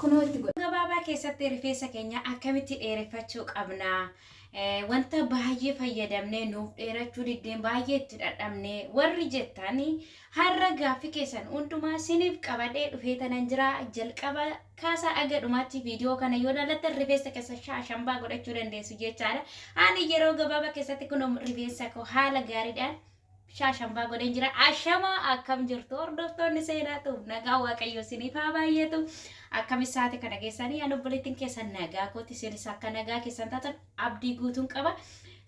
Kunoo itti godha. Gabaabaa keessatti rifeensa keenya akkamitti dheereffachuu qabna? Wanta baay'ee fayyadamnee nuuf dheerachuu diddeen baay'ee itti dhadhabne warri jettan har'a gaaffii keessan hundumaa siniif qabadhee dhufee tanan jira. Jalqaba kaasaa aga dhumaatti viidiyoo kana yoo ilaallattan rifeensa keessa shaashambaa godhachuu dandeessu jechaadha. Ani yeroo gabaabaa keessatti kunoo rifeensa koo haala gaariidhaan shaashambaa godheen jira. Ashamaa akkam jirtu hordoftoonni seenaatu nagaa waaqayyo isiniif haa baay'atu. Akkam isaati kana keessanii ani obboleettiin keessan nagaa kooti isinis akka nagaa keessan taatan abdii guutuun qaba.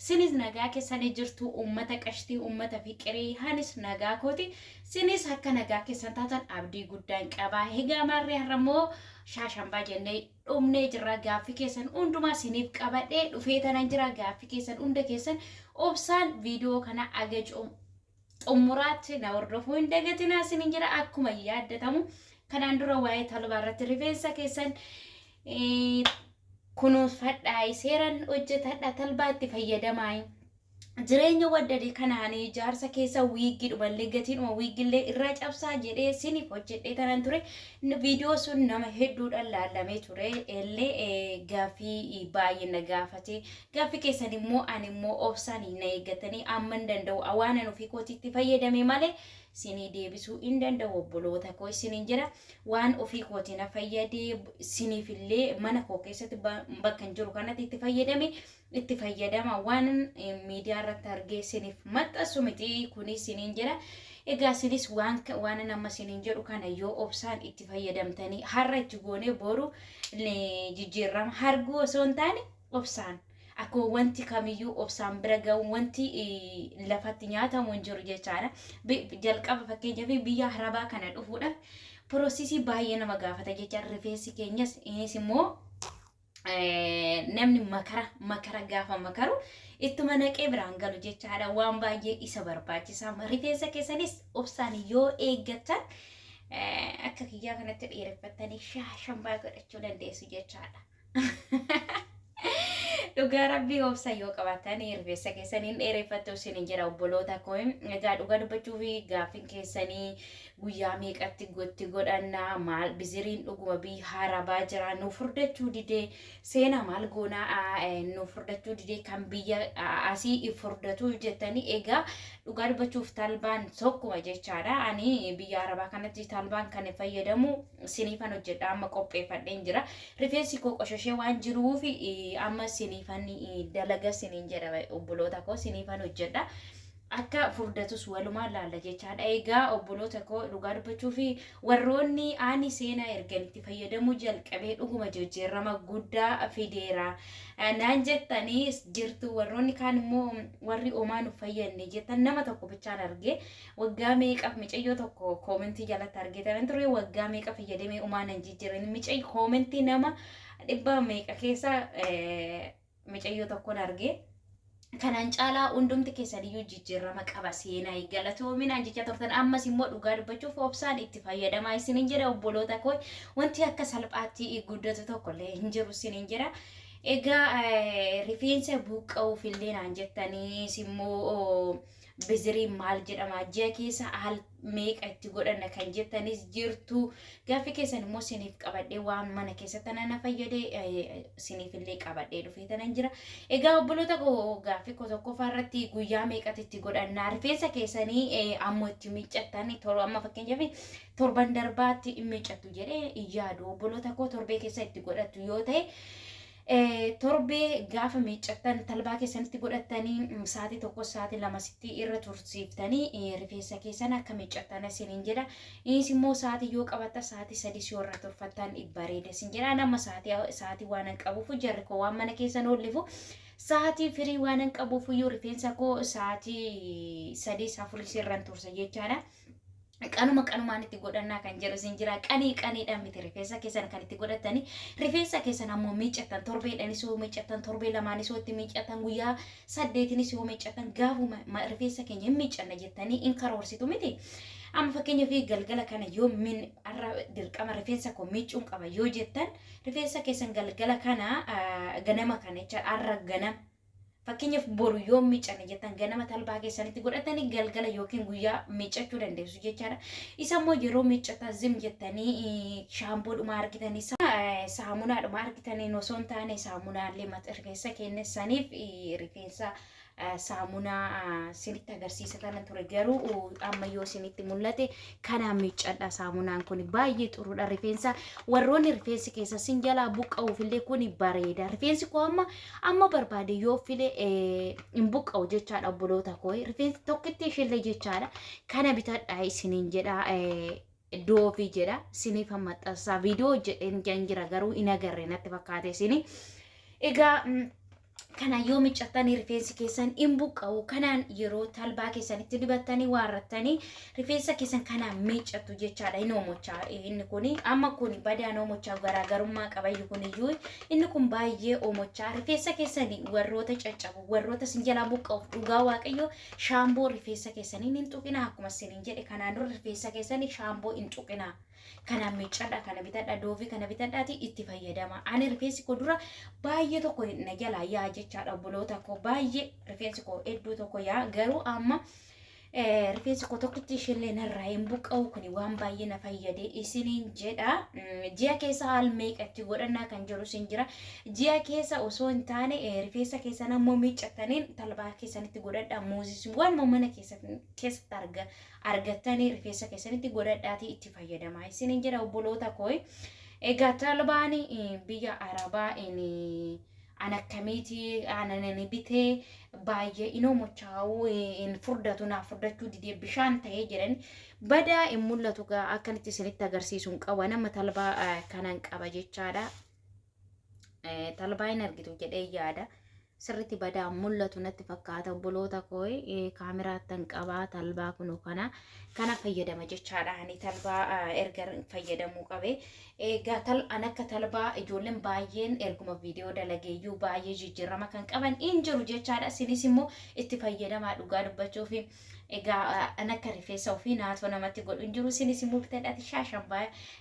Sinis nagaa keessanii jirtu uummata qashtii uummata fiqirii hanis nagaa kooti sinis akka nagaa keessan taatan abdii guddaan qaba. Egaa maarree har'a immoo shaashambaa jennee dhumnee jirra gaaffii keessan hundumaa siniif qabadhee dhufee tanan jira gaaffii keessan hunda keessan obsaan viidiyoo kana aga xumuraatti na hordofuu hin dagatinaa sinin jira akkuma yaaddatamu kanaan dura waa'ee talbaa irratti rifeensa keessan kunuunfadhaa seeraan hojjetadha talbaa itti fayyadamaa Jireenya waddade kanaan jaarsa keessa wiiggii dhumallee gatiidhuma wiiggillee irraa cabsaa jedhee siniif hojjedhee tanan ture. Viidiyoo sun nama hedduudhaan laallamee ture. Illee gaaffii baay'ee na gaafate. Gaaffii keessan immoo ani immoo obsaan na eeggatanii amma hin danda'u waan ani ofii kootiitti fayyadame malee sinii deebisuu hin danda'u obboloota koo isiniin jira. Waan ofii kootii na fayyade siniif illee mana koo keessatti bakka hin jiru kanatti itti fayyadame itti fayyadama waan miidiyaa irratti argee isiniif maxxansu miti kuni isiniin jedha. Egaa isinis waan waan amma isiniin jedhu kana yoo obsaan itti fayyadamtanii har'a itti goonee boru jijjiirama harguu osoo hin taane obsaan akkuma wanti kamiyyuu obsaan bira ga'u wanti lafatti nyaatamu hin jiru jechaadha. Jalqaba fakkeenyaaf biyya arabaa kana dhufuudhaaf piroosesii baay'ee nama gaafata jecha rifeensi keenyas innis immoo namni makara makara gaafa makaru ittuma naqee biraan galu jechaadha waan baay'ee isa barbaachisa rifeensa keessanis obsaan yoo eeggattan akka kiyyaa kanatti dheereffattanii shaashambaa godhachuu dandeessu jechaadha. Dhugaa rabbii obsa yoo qabaattan rifeensa keessaniin dheereffattu isin jira obboloota koo egaa dhugaa dubbachuu fi gaaffiin keessanii guyyaa meeqatti gotti godhanna maal biziriin dhuguma biyya harabaa jira nu furdachuu didee seenaa maal goonaa nu furdachuu didee kan biyya asii furdatu jettanii egaa dhugaa dubbachuuf talbaan tokkuma jechaadha ani biyya arabaa kanatti talbaan kan fayyadamu siniifan hojjedha amma qopheeffadheen jira rifeensi koo qoshashee waan jiruuf amma siniifan dalaga siniin jedha obboloota koo siniifan hojjedha. Akka furdatus walumaan laalla jechaadha. Egaa obboloota koo dhugaa dubbachuu fi warroonni ani seenaa ergan itti fayyadamuu jalqabee dhuguma jijjiirama guddaa fideera. Naan jettanii jirtu warroonni kaan immoo warri omaa nu fayyadne jettan nama tokko bichaan arge waggaa meeqaf micayyoo tokko koomentii jalatti argee tanan ture waggaa meeqa fayyadamee omaa nan jijjiiran micayyo koomentii nama dhibba meeqa keessa micayyoo tokkon arge. Kanaan caalaa hundumti keessaniyyuu jijjiirama qaba seenaa galatoominaan jecha turtan ammas immoo dhugaa dubbachuuf obsaan itti fayyadamaa isinin jedha obboloota koo wanti akka salphaatti guddatu tokko illee hin jiru isinin jedha. Egaa rifeensa buqqa'uuf illee naan jettaniis immoo Biziriin maal jedhama ji'a keessa al meeqa itti godhanna kan jettanis jirtu gaaffii keessan immoo siniif qabadhee waan mana keessatti na fayyade siniif illee qabadhee dhufee tanan jira. Egaa obboloota koo gaaffii koo tokkoffaa irratti guyyaa meeqatti itti godhanna rifeensa keessanii ammoo itti miiccattan amma fakkeenyaaf torban darbaatti hin miiccattu jedhee hin yaadu obboloota koo torbee keessa itti godhattu yoo ta'e Torbee gaafa miiccattan talbaa keessanitti godhattanii sa'aatii tokko sa'aatii lama sitti irra tursiiftanii rifeensa keessan akka miiccattan isiniin jedha. Innis immoo sa'aatii yoo qabatta sa'aatii sadii si irra turfattan bareeda isin jedha. Nama sa'aatii waan hin qabuuf jarri koo waan mana keessan oollifu sa'aatii firii waan hin qabuuf iyyuu rifeensa koo sa'aatii sadii afurii sirran tursa jechaadha. Qanuma qanumaan itti godhannaa kan jedhu isin jira. Qanii qaniidhaan miti rifeensa keessan kan itti godhatani. Rifeensa keessan ammoo miiccattan torbeedhaanis yoo miiccattan torbee lamaanis yoo itti miiccattan guyyaa saddeetinis yoo miiccattan gaafuma rifeensa keenya hin miiccanna jettanii hin karoorsitu miti. Amma fakkeenyaaf galgala kana yoo min har'a dirqama rifeensa koo miiccuun qaba yoo jettan rifeensa keessan galgala kana ganama kana jecha har'a ganama Fakkeenyaaf boru yoo miiccanne jettan ganama talbaa keessanitti godhatanii galgala yookiin guyyaa miiccachuu dandeessu jechaadha. Isa immoo yeroo miiccatan zim jettanii shaampoodhuma argitanii saamunaadhuma argitanii osoo hin taane saamunaallee mata rifeensa keenyessaniif rifeensa saamunaa sinitti agarsiisa kana ture, garuu amma yoo sinitti mul'ate kanaan miiccadha. Saamunaan kun baay'ee xuruudha. Rifeensa warroonni rifeensi keessa sin jalaa buqqa'uuf illee kun bareeda. Rifeensi koo amma amma barbaade yoo file hin buqqa'u jechaadha, obboloota koo. Rifeensi tokkitti isheellee jechaadha. Kana bitadha isiniin jedha. Doofii jedha, siniif maxxansaa viidiyoo jedheen jira, garuu hin agarre natti fakkaate isini. Egaa kana yoo miiccattanii rifeensi keessan hin buqqa'u. Kanaan yeroo talbaa keessanitti dibattanii waarrattanii rifeensa keessan kanaan miiccattu jechaadha. Hin oomochaa inni kun, amma kun badaan oomochaa garaagarummaa qaba. Inni kun iyyuu, inni kun baay'ee oomochaa. Rifeensa keessanii warroota caccabu, warroota sin jalaa buqqa'uuf, dhugaa Waaqayyo, shaamboo rifeensa keessanii hin tuqinaa. Akkuma isiniin jedhe kanaan dura, rifeensa keessanii shaamboo hin tuqinaa. Kanaan miiccadha, kana bitadha, Doofii kana bitadhaati itti fayyadama. Ani rifeensi koo dura baay'ee tokko na jalaa yaa jechaadha, obboloota koo. Baay'ee rifeensi koo hedduu tokko yaa, garuu amma rifeensi koo tokkitti isheellee narraa hin buqqa'u. Kuni waan baay'ee na fayyade isiniin jedha. Ji'a keessa haal meeqatti godhannaa kan jedhu isin jira. Ji'a keessa osoo hin taane rifeensa keessan ammoo miiccattaniin talbaa keessanitti godhadha. Muuzis waanuma mana keessatti argattanii rifeensa keessanitti godhadhaatii itti fayyadamaa isiniin jedha, obboloota koo. Egaa talbaan biyya Arabaa an akkamiiti aannan bitee baay'ee inoo mochaa'uu hin furdatu, naaf furdachuu didee bishaan ta'ee jedhan, badaa hin mul'atu gaa. Akkanitti isinitti agarsiisu hin qabu. Nama talbaa kanan qaba jechaadha. Talbaa hin argitu jedhee yaada. Sirriitti badaa mul'atu natti fakkaata, obboloota koo. Kaameraattan qabaa. Talbaa kunoo kana fayyadama jechaadha. Ani talbaa erga fayyadamuu qabe, egaa an akka talbaa ijoolleen baay'een erguma viidiyoo dalageeyyuu baay'ee jijjiirama kan qaban hin jiru jechaadha. Isinis immoo itti fayyadamaa. Dhugaa dubbachuuf, egaa an akka rifeensa ofii naatoo namatti godhu hin jiru. Isinis immoo bitadhaati shaashan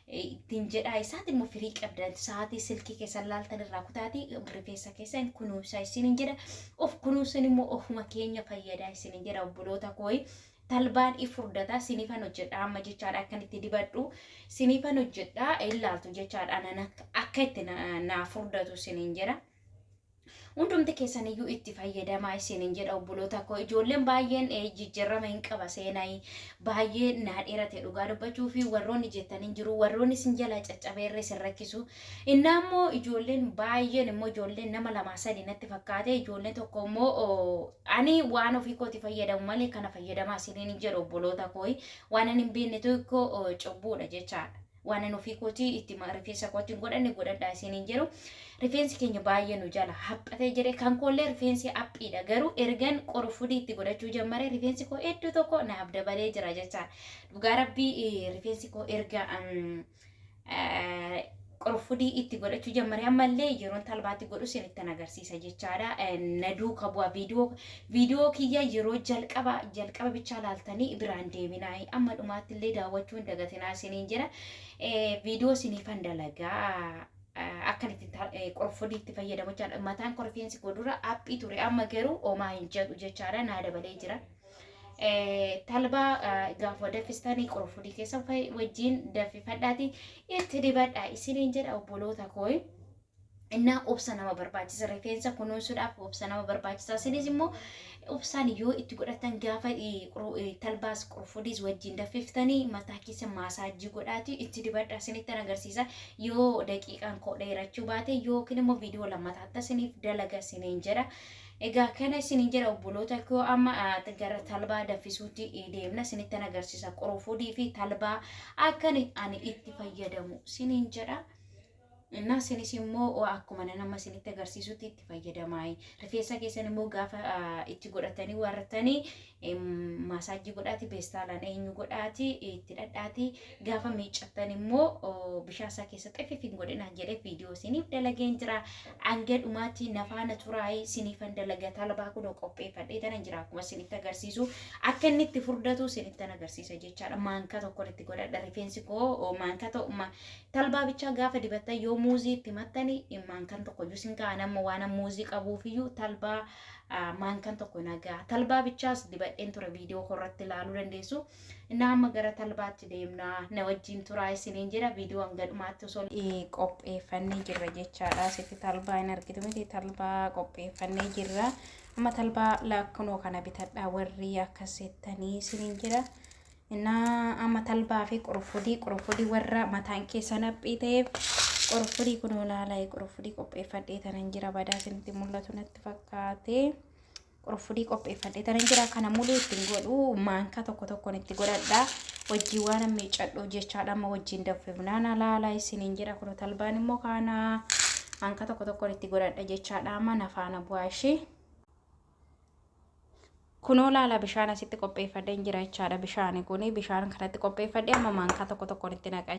ittiin jedhaa. Isaati immoo firii qabdan sa'aatii silkii keessan laaltan irraa kutaati rifeensa keessan kunuunsaa isiniin jedha. Of kunuunsuun immoo ofuma keenya fayyadaa isiniin jedha, obboloota kooyi. Talbaan i furdata, sinifan hojjedha amma jechaadha. Akkan itti dibadhu sinifan hojjedha, ilaaltu jechaadha. Akka itti naa furdatu isiniin jedha. Hundumti keessaniyyuu itti fayyadamaa isiniin jedha, obboloota koo. Ijoolleen baay'een jijjiirama hin qaba, seenaa baay'ee naa dheerate dhugaa dubbachuu fi warroonni jettanii jiru, warroonni isin jalaa caccabeerre isin rakkisu. Innaa immoo ijoolleen baay'een immoo ijoolleen nama lamaa sadi natti fakkaate, ijoolleen tokko immoo ani waan ofii kooti fayyadamu malee kana fayyadamaa isiniin hin jedhu, obboloota koo. Waan ani hin beekne tokko cubbuudha jechaadha. Waan ani ofii kootii itti rifeensa kootti hin godhanne godhadhaa isiniin jedhu. Rifeensi keenya baay'ee nu jala haphatee jedhe. Kan koollee rifeensi haphiidha, garuu ergan qorfudii itti godhachuu jammare rifeensi koo hedduu tokko naaf dabalee jira jechaadha. Dhugaa Rabbii, rifeensi koo erga qorfudii itti godhachuu jammare, ammallee yeroon talbaatti godhu isinittan agarsiisa jechaadha. Na duuka bu'a. Viidiyoo kiyya yeroo jalqaba jalqaba bichaa laaltanii biraan deebinaa, amma dhumaatti illee daawwachuu hin dagatinaa isiniin jedha. Viidiyoo isiniifan dalagaa. Akkan itti qorfudii itti fayyadamu jechaadha. Mataan koo, rifeensi koo dura haphii ture, amma garuu homaa hin jedhu jechaadha, naa dabalee jira. Talbaa gaafa danfistanii qorfudii keessa wajjin danfifadhaati itti dibadha isiniin jedha, obboloota koo. Innaa obsa nama barbaachisa, rifeensa kunuunsuudhaaf obsa nama barbaachisa. Isinis immoo obsaan yoo itti godhatan, gaafa talbaas qorfudiis wajjin danfiftanii mataa keessa maasaajii godhaati itti dibadha. Isinittan agarsiisa yoo daqiiqaan koo dheerachuu baate, yookiin immoo viidiyoo lammataatti isiniif dalaga isiniin jedha. Egaa kana isiniin jedha, obboloota koo. Amma gara talbaa danfisuutti deemna, isinittan agarsiisa qorfudii fi talbaa akka ani itti fayyadamu isiniin jedha. Innaa isinis immoo akkuma nama isinitti agarsiisutti itti fayyadamaa. Rifeensa keessan immoo gaafa itti godhatanii waarratanii maasaajii godhaati, peestaalaan eenyu godhaati itti dhadhaati, gaafa miiccattan immoo bishaan isaa keessa xifif hin godhinaa jedhee viidiyoo isiniif dalageen jira. Hanga dhumaatti nafaana turaayii, isiniifan dalaga. Talbaa kunoo qopheeffadhee tanan jira, akkuma isinitti agarsiisu akka inni itti furdatu isinittan agarsiisa jechaadha. Maankaa tokkoon itti godhadha. Rifeensi koo maankaa ta'u talbaa bichaa gaafa dibattan yoo Muuzii itti mattanii maankan tokko iyyuu sin ga'a. Nama waan muuzii qabuufiyyuu talbaa maankan tokko na ga'a. Talbaa bichaas dibadheen ture viidiyoo korratti ilaaluu dandeessu. Innaa amma gara talbaatti deemnaa na wajjin turaa isiniin jedha viidiyoo hanga dhumaatti osoo qopheeffannee jirra jechaadha. Asitti talbaa hin argitu miti talbaa qopheeffannee jirra. Amma talbaa laakkunoo kana bitadhaa warri akkas jettanii isiniin jedha. Innaa amma talbaa fi qurufudii qurufudii warra mataan keessan haphii ta'eef qurufudii kun olaalaa qurufudii qopheeffadhee tanan jira badaa isinitti mul'atu natti fakkaate. Qurufudii qopheeffadhee tanan jira kana muluu ittiin godhu maankaa tokko tokkoon itti godhadha. Wajjin waan miicadhuuf jechaadha amma wajjin danfifnaan alaala isiniin jedha kun talbaan immoo kana maankaa tokko tokkoon itti godhadha jechaadha amma nafaana bu'aa ishee. Kunoo laala bishaan asitti qopheeffadheen jira jechaadha. Bishaan kun bishaan kanatti qopheeffadhee amma maankaa tokko tokkoon itti naqa.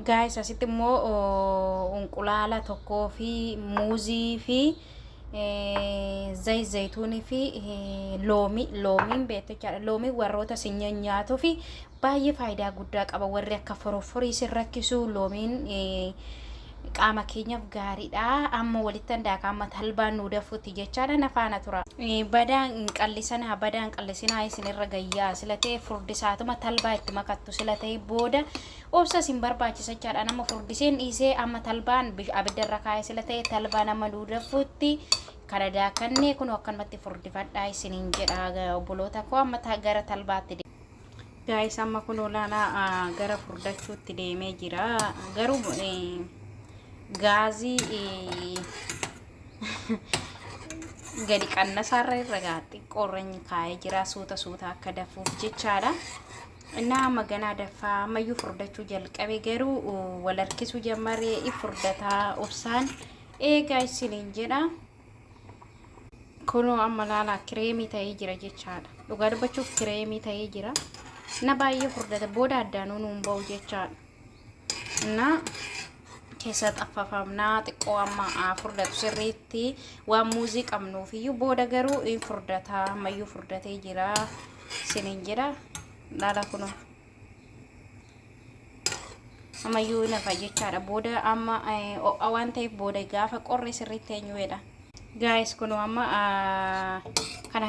Gaayis asitti immoo unqulaala tokkoo fi muuzii fi zayit zayituunii fi loomii loomiin beektu jechaadha. Loomiin warroota isin nyaatuu fi baay'ee faayidaa guddaa qaba. Warri akka forofforii isin rakkisu loomiin qaama keenyaaf gaariidha. Amma walitti handaaka amma talbaan nu dafuutti jechaadha na faana tura. Badaan hin qallisanaa badaan hin qallisinaa isinirra gayyaa sila ta'e furdisaatuma talbaa itti makattu sila ta'e booda obsa isin barbaachisa jechaadha. Nama furdiseen dhiisee amma talbaan abiddarra kaa'ee sila ta'e talbaan amma nu dafuutti kana daakannee kun akkanumatti furdifadhaa isiniin jedha obboloota koo amma gara talbaatti. Gaayis amma kun olaanaa gara furdachuutti deemee jira. Garuu gaazii gadi qannasaarra irra gaa xiqqoorra kaa'ee jira suuta suuta akka dafuuf jechaadha. Innaa amma ganaa dafaa ammayyuu furdachuu jalqabe garuu wal harkisuu jammaree furdataa obsaan eegaa isiniin jedha. Kunoo amma laalaa kireemii ta'ee jira jechaadha. Dhugaa dubbachuuf kireemii ta'ee jira. Na baay'ee furdata booda addaanuu nuun ba'u jechaadha. Na keessa xaffafamnaa xiqqoo amma furdatu sirriitti waan muuzii qabnuuf iyyuu booda garuu in furdata ammayyuu furdatee jira sinin jedha. Laala kunoo. Ammayyuu nafa jechaadha. Booda amma ho'a waan ta'eef booda gaafa qorre sirriitti eenyuudha. Gaayis kunoo amma kana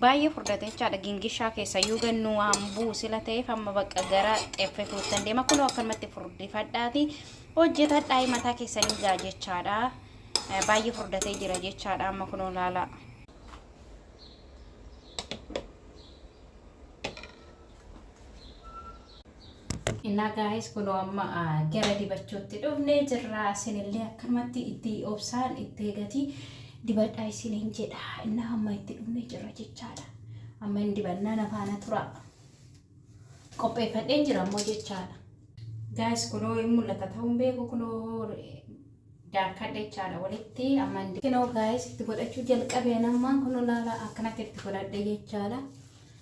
baay'ee furdate jechaadha. Gingishaa keessa iyyuu gannu waan buusila ta'eef amma bakka gara xeffetuuttan deema. Kunoo akkanumatti furdifadhaati hojjetadhaa mataa keessanii gaa jechaadha. Baay'ee furdatee jira jechaadha amma kunoo laala. Innaa gaayis kunoo amma gara dibachuutti dhufnee jirra. Isinillee akkanumatti itti obsaan itti eegati dibadhaa isiniin jedha. Innaa amma itti dhufnee jirra jechaadha. Amma hin dibannaa na faana tura. Qopheeffadheen jira ammoo jechaadha. Gaayis kunoo hin mul'ata ta'uun beeku kunoo daakadha jechaadha walitti amma kunoo gaayis itti godhachuu jalqabeen ammaan kunoo laala akkanatti itti godhadhe jechaadha.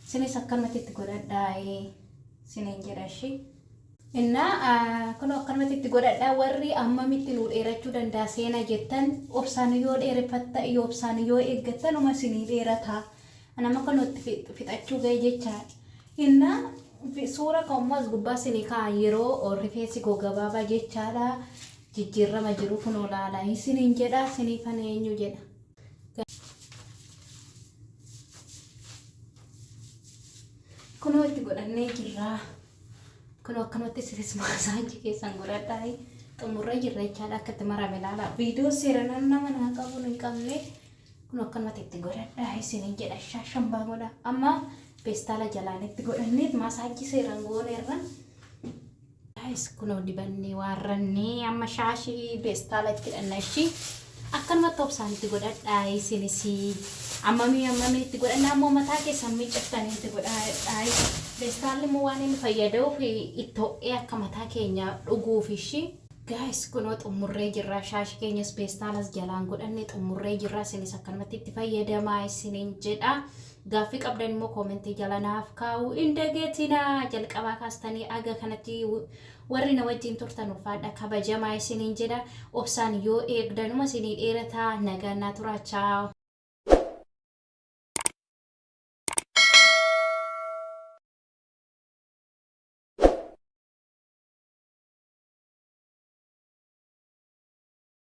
Isinis akkanumatti itti godhadhaa isiniin jedha ishee. Innaa kunoo akkanumatti itti godhadhaa warri ammamitti nu dheerachuu danda'a seena jettan obsaan yoo dheereffatta yoo obsaan yoo eeggattan uma isinii dheerata. Nama kanatti fixachuu ga'e jechaadha. Innaa suura ka'ummaas gubbaa isinii kaa'an yeroo rifeensi koo gabaabaa jechaadha. Jijjiirrama jiru kunoo laala isiniin jedha isiniifan eenyu jedha. Kunoo itti godhannee jirra. Kunoo akkanumatti isinis maasaajii keessan godhadhaa. Xumurree jirra jechaadha akka itti marame ilaala. Viidiyoo seera nama naa qabuun hin qabne. Kunoo akkanumatti itti godhadhaa isiniin jedha shaashambaa godha. Amma peestaala jalaan itti godhannee maasaajii seeraan gooneerra. Guys kunoo dibannee waarrannee amma shaashii peestaala itti hidhanna ishii. Akkanumatti obsaan itti godhadhaa isinis ammamii ammamii itti godhannaa ammoo mataa keessan miiccattanii itti godhadhaa. Peestaalli immoo waan inni fayyaduuf itti ho'ee akka mataa keenya dhuguuf ishii. Guys kunoo xumurree jirra shaashii keenyas peestaalas jalaan godhanne xumurree jirra isinis akkanumatti itti fayyadamaa isiniin jedha. Gaaffii qabdan immoo koomentii jala naaf kaa'uu hin dagatinaa. Jalqabaa kaastanii aga kanatti warri na wajjin turtan ulfaadha kabajamaa isiniin jedha. Obsaan yoo eegdanuma isinii dheerataa nagaan naa turaa. Chaaw.